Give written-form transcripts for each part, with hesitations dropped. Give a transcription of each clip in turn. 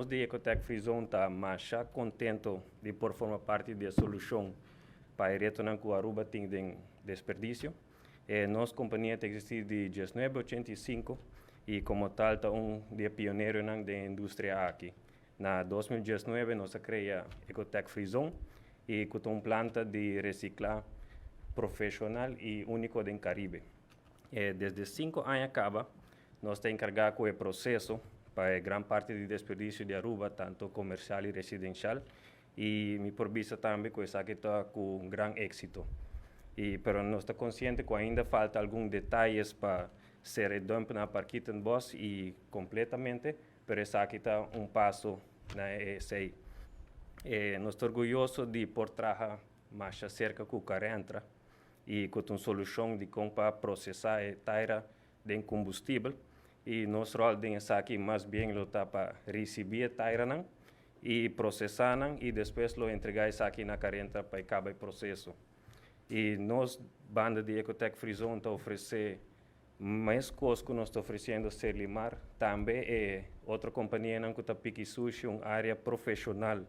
Nos di Ecotech Free Zone ta masha contento di por forma parti di e solucion pa e retonan cu Aruba tin den desperdicio. Nos compania ta existi di 1985 y como tal ta un di e pioneronan den e industria aki. Na 2019 nos a crea Ecotech Free Zone y cu ta un planta di recicla profesional y unico den Caribe. Desde 5 aña caba, nos ta encarga cu e proceso pa gran parti di desperdicio di Aruba, tanto comercial y residencial, y mi por bisa tambe cu esaki ta cu un gran exito. Pero nos ta consciente cu ainda falta algun detaye pa cera dump na Parkietenbos y completamente, pero esaki ta un paso na esey. Nos ta orguyoso di por traha mas cerca cu Carentra y cu un solucion di con pa procesa e taira di combustibel y nos rol den esaki mas bien lo ta pa ricibi e taira y procesa y despues lo entrega esaki na Carentra pa caba e proceso. Y nos, banda di Ecotech Free Zone, ta ofrece mas cos cu nos ta ofreciendo Serlimar, tambe e otro compania cu ta piki sushi, un area profesional,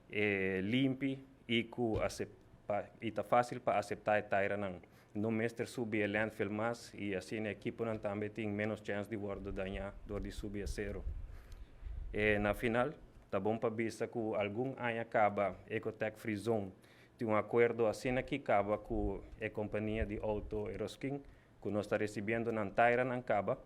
limpi y cu y ta facil pa acepta e taira nan. No mester subi e landfill mas y asina e ekipo nan tambe tin menos chance di wordo daña door di subi e sero. Na final, ta bon pa bisa cu algun aña caba Ecotech Free Zone tin un acuerdo asina cu caba cu e compania di auto Eroskin, cu nos ta recibiendo nan taira nan caba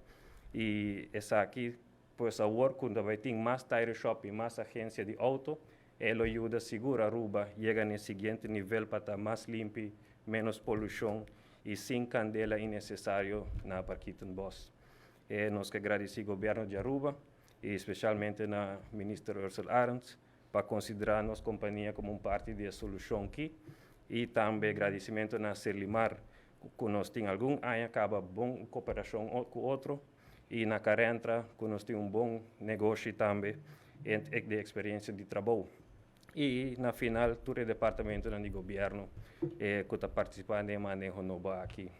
y esaki pues awor cuando bay tin mas tire shop y mas agencia di auto, e lo yuda sigur Aruba yega na e siguiente nivel pa ta mas limpi, menos polucion y sin candela innecesario na Parkietenbos. Nos kier gradici gobierno di Aruba y especialmente na Minister Ursell Arends pa considera nos compania como un parti di e solucion aki y tambe gradicimento na Serlimar, cu nos tin algun aña caba bon cooperacion cu otro, y na Carentra, cu nos tin un bon negoshi tambe di experiencia di trabou. Y na final, tur e departamento di gobierno cu ta participando den maneho nobo aki.